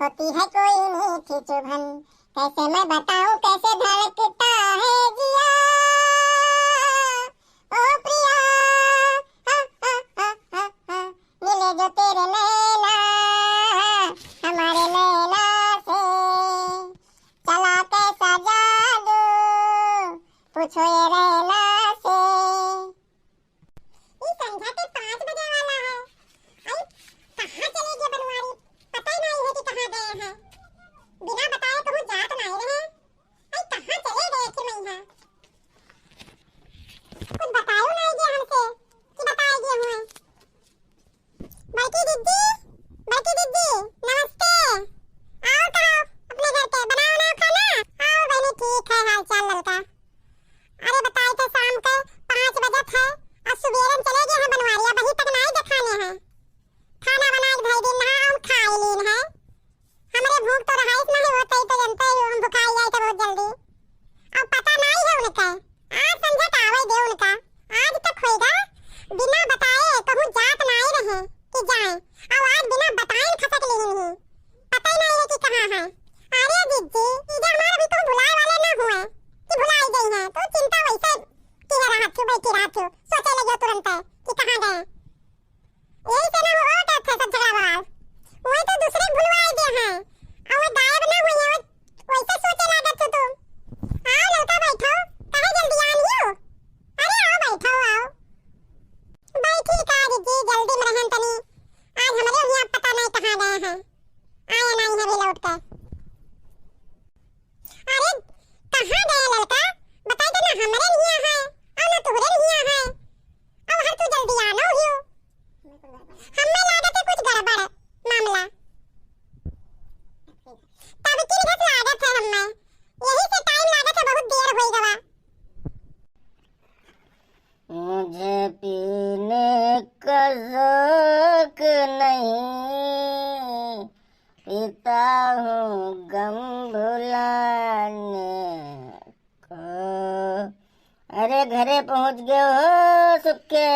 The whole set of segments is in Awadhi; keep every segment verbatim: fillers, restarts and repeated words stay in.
होती है कोई मीठी चुभन, कैसे मैं बताऊं कैसे धड़कता है जिया। ओ प्रिया, हा, हा, हा, हा, हा, मिले जो तेरे नैना हमारे नैना से, चला कैसा जादू, पूछो ये रैना से। ई संझा के पाँच बजे वाला है। आई, कहाँ चले गए बनवारी? पता ही नहीं है कि कहाँ गए हैं। बिना बताए कहूँ जात नहीं रहे। आई, कहाँ चले गए कि नहीं है? कुछ बतायो नहीं गए हमसे कि बताए गए हुए। बड़की दीदी, बड़की दीदी, नमस्ते। आओ तो, अपने घर पे बनाओ ना खाना। आओ बहनी, ठीक है हाल चाल ललका। अरे बताए थे शाम के पाँच बजत है, और सुबेरन चले गए हैं बनवारी, अबहीं तक नाई देखाने हैं। खाना बनाए के धई दिन ना, हम खाए लीन है। हमरे भूख तो रहाइस नहीं होत है, तो जनते ही हम भुखाई जाए तो बहुत जल्दी। अब पता नहीं है उनका, आज संझा का आवे दे उनका। आज तक होएगा, बिना बताए कहूँ जात नाई रहे कि जाए, और आज बिना बताए खसक लेहिन ही। पता ही नहीं है कि कहाँ है। अरे जिज्जी, इधर हमारे भी तुम भुलाए वाले ना हुए कि भुलाई गई हैं। तो चिंता वैसे की है, रहा थी, बैठी रहा थी, सोचे लगे तुरंत कि कहाँ गए। यही से ना हो, और क्या था सब झगड़ा बवाल? वही तो दूसरे भुलवाए दे हैं। और वो गायब ना हुई है, वो वैसे सोचे लागत हो तुम। आओ ललका बैठो, काहे जल्दी आ लियो? अरे आओ बैठो, आओ। बैठी का जिज्जी, जल्दी में रहन तनी। आज हमरे यहाँ पता नहीं कहाँ गए हैं। आया नहीं है अभी लौट के। अरे कहाँ गए ललका? बताई तो ना, हमरे यहाँ है, और ना तुहरे यहाँ है। अब हर तू जल्दी आनो हियो। हमें लागत है कुछ गड़बड़ है मामला। तब की निगत लागत है हमें, यही से टाइम लागत है, बहुत देर होई गवा। मुझे पीने का शौक नहीं, पीता हूँ गम भुलाने को। अरे घरे पहुँच गए हो सुक्के?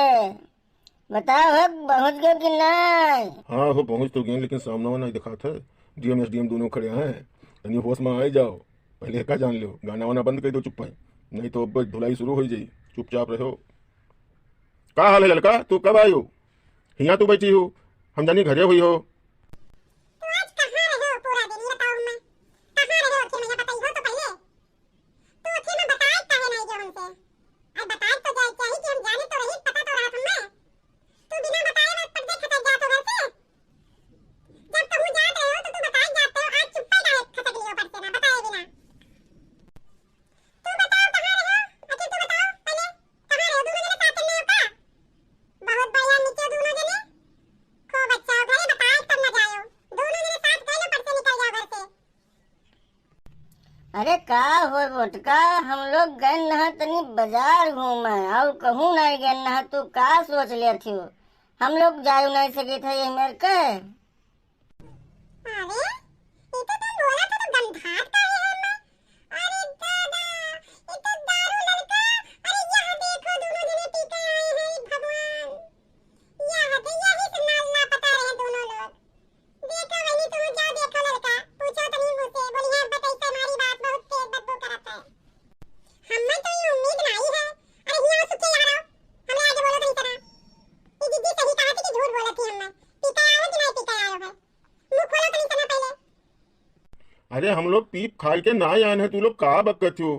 बताओ हो, पहुँच गए कि नहीं? हाँ हो, पहुँच तो गए, लेकिन सामना नहीं दिखात है। डीएम एसडीएम दोनों खड़े हैं, तनी होश में आए जाओ। पहले का जान लो, गाना वाना बंद कर दो, चुप है, नहीं तो अब धुलाई शुरू हो जाई। चुपचाप रहो। का हाल है ललका, तू कब आयो? हियाँ तू बैठी हो, हम जानी घरे हुई हो। तो आज कहाँ रहे हो पूरा दिन, ये बताओ हमें, कहाँ रहे हो? आखिर में ये बताई हो तो पहले। तू आखिर में बताए काहे नहीं गयो हमसे? अरे बताए तो जाए चाहिए कि हम जाने तो रही, पता तो रहा हमें। तू बिना बताए बस पट दे खसक जात हो घर से। जब कहूँ जात रहे हो तो तू बताए जाते हो, आज चुप्पे काहे खसक लियो पट से ना बताए बिना। तू बताओ कहाँ रहे हो? अच्छा तू बताओ पहले, कहाँ रहे हो? दोनों जने साथ में हो का? बहुत बढ़िया, नीचे दोनों जने। खूब अच्छा, घरे बताए तब न जाओ। दोनों जने साथ गए लो, पट से निकल जाओ घर से। अरे का हो मोटका, हम लोग गए नहा तनी बाजार घूमे, और कहूँ नहीं गए नहा, तू का सोच लेत हो? हम लोग जाए नहीं सके थे ये मेर के। अरे, ये तो तुम बोला था तो गंधात काहे है मैं? अरे दादा, ये तो दारू लड़का। अरे यहाँ देखो दोनों जने पी के आए हैं, भगवान। यहाँ तो यही से ना लापता रहे दोनों लोग। देखो बहनी, तुम जाओ देखो लड़का, पूछो तनी मुझसे, बोली है बताई तुम्हारी बात बहुत तेज बदबू करत है। हमें तो ये उम्मीद नहीं है। अरे हिया सुखी यार आओ, हमें आगे बोलो तनी तना। ये दीदी सही कहा थी कि झूठ बोलत थी हमें। पी के आए हो कि नहीं पी के आए हो है? मुंह खोलो तनी तना पहले। अरे हम लोग पीप खाए के ना आए हैं, तू लोग का बकत हो?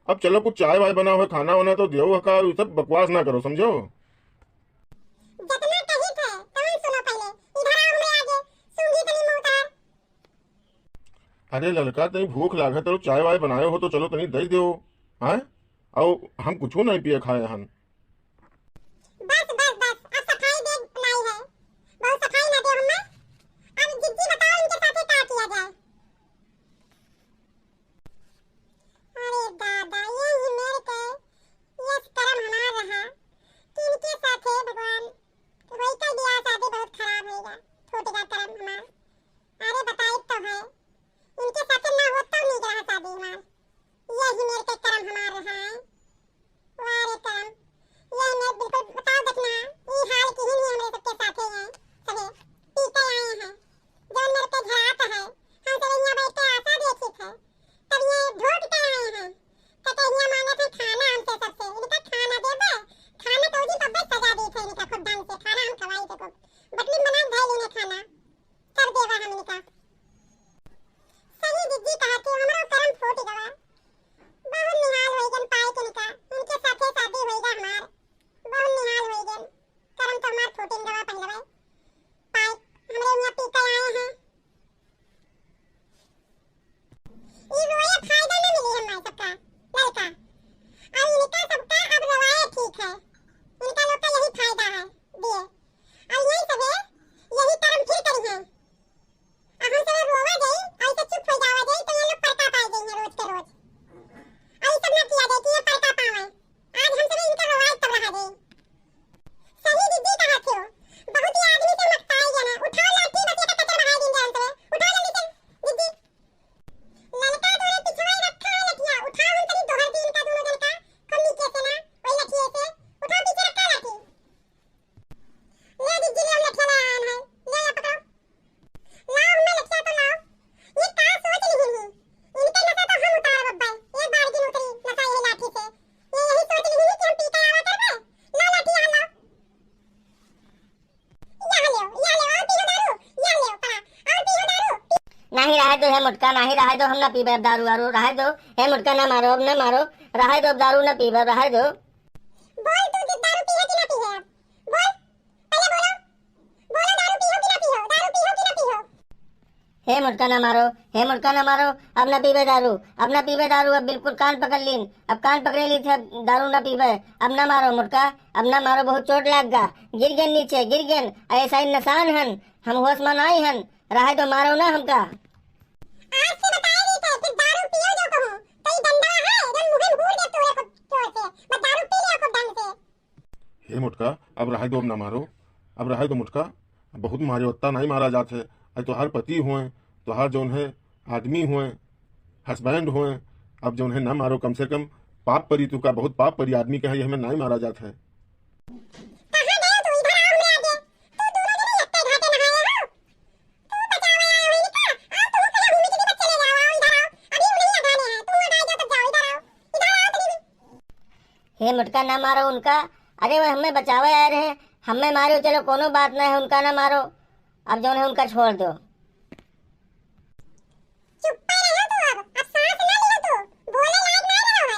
अब चलो कुछ चाय वाय बनाओ है, खाना वाना तो देओ है का, ये सब बकवास ना करो, समझो? जतना कही थे, तवन सुनो पहले, इधर आओ हमरे आगे, सूंघी तनी मुंह उतार। अरे ललका, तनी भूख लागत है, चाय वाय बनाए हो तो चलो तनी दे दो, हैं? और हम कुछ नहीं पिए खाए हन। बस, बस, बस, अब सफाई दे नाई है। बहुत सफाई ना दे हमें। अब जिज्जी बताओ इनके साथे का किया जाए। अरे दादा, ये ही मेरे के यस करम हमार रहा कि इनके साथे भगवान वही कर दिया, शादी बहुत खराब होएगा, फूटेगा करम हमार। अरे बताई तो है, इनके साथे ना होता नहीं रहा शादी हमार। यही मेरे के करम हमार रहा है। वाह रे करम, नाही, रहे दो, हे मोटका, नाही, रहे दो, हम ना पीबे अब दारू वारू, रहे दो। हे मोटका, ना मारो, अब ना मारो, रहे दो, अब दारू ना पीबे, रहे दो। बोल, तू कि दारू पीहे कि ना पीहे अब? बोल, पहले बोलो, बोलो, दारू पीहो कि ना पीहो, दारू पीहो कि ना पीहो? हे मोटका, ना मारो, हे मोटका, ना मारो, अब ना पीबे दारू, अब ना पीबे दारू, अब बिल्कुल कान पकड़ लीन, अब कान पकड़े ली थे, अब दारू ना पीबे, अब ना मारो मोटका, अब ना मारो, बहुत चोट लाग गा, गिर गेन नीचे, गिर गेन, ऐसा ही निशान हन, हम होश में नाई हन, रहे दो, मारो ना हमका। आज से बताए दी थे कि दारू पियो जो कहूँ, तो ई डंडा है, जौन मुँहे में हूर दे तोरे खूब जोर से, बस दारू पी लिया खूब ढंग से। हे मोटका, अब रहे दो, अब ना मारो, अब रहे दो मोटका, बहुत मारे, ओत्ता नहीं मारा जात है। अरे तोहार पति होए, तोहार जौन है आदमी होए, husband होए, अब जौन है ना मारो, कम से कम पाप परी तू का, बहुत पाप परी, आदमी के है, ये हमें नहीं मारा जात है। कहाँ गए तू? इधर आओ हमरे आगे। तू दोनों जने एक्के घाटे नहाए हो। तू बचावे आए हो इनका, आओ तुम पहले घूमी के बस चले जाओ, आओ इधर आओ। अभी उन्हें लगाने हैं, तुम वहाँ जाओ तब जाओ, इधर आओ, इधर आओ तनी भी। हे मोटका, ना मारो उनका। अरे वो हमें बचावे आए रहे, हमें मारो, चलो कोनो बात ना है, उनका ना मारो। अब जौन है उनका छोड़ दो। चुप्पे रहो तू अब, अब सांस ना लियो तू, बोले लायक ना रहो है।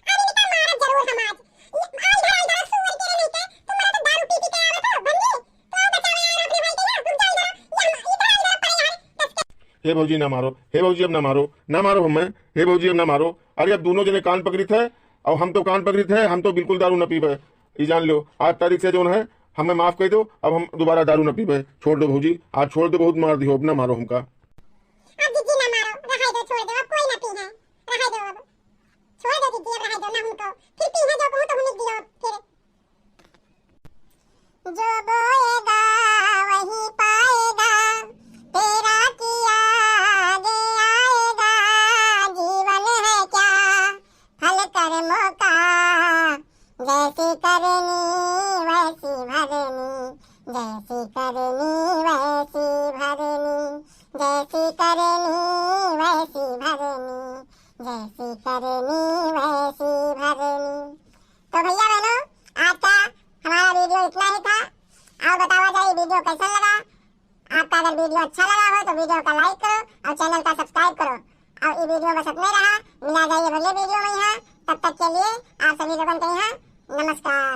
अब इनका मारब जरूर हम आज। ये, आ इधर, आ इधर, सुअर के नहीं के, तुम्हारा तो दारू पी पी के आवत हो, बंदी। तो बचावे यार अपने भाई के ना, तुम जाओ इधर, ये हम, इधर, इधर पड़े यार, दस के। हे भौजी ना मारो, हे भौजी अब ना मारो, ना मारो हमें, हे भौजी अब ना मारो। अरे अब दोनों जने कान पकड़ी थे, और हम तो कान पकड़ी थे, हम तो बिल्कुल दारू ना पीबे। ई जान लो, आज तारीख से जौन है, हमें माफ कर दो, अब हम दोबारा दारू ना पीबे। छोड़ दो भौजी, आज छोड़ दो, बहुत मार दियो, अब ना मारो हमका। अब जीजी ना मारो, रहे दो, छोड़ दो, अब कोई ना पीहे, रहे दो अब, छोड़ दो जीजी, अब रहे दो ना हमको, फिर पीहे जो कहूँ तो हम दियो फिर। जो बोएगा वही पाएगा, तेरा किया आगे आएगा, जीवन है क्या फल कर्मों का, जैसी करनी वैसी भरनी, जैसी करनी वैसी भरनी, जैसी करनी वैसी भरनी, जैसी करनी वैसी भरनी। तो भैया बहनों, आज का हमारा वीडियो इतना ही था। और बतावा जाए वीडियो कैसा लगा। आपका अगर वीडियो अच्छा लगा हो तो वीडियो का लाइक करो और चैनल का सब्सक्राइब करो। और ये वीडियो बस इतने रहा, मिला जाइए अगले वीडियो में यहाँ। तब तक के लिए आप सभी लोगन के यहाँ नमस्कार।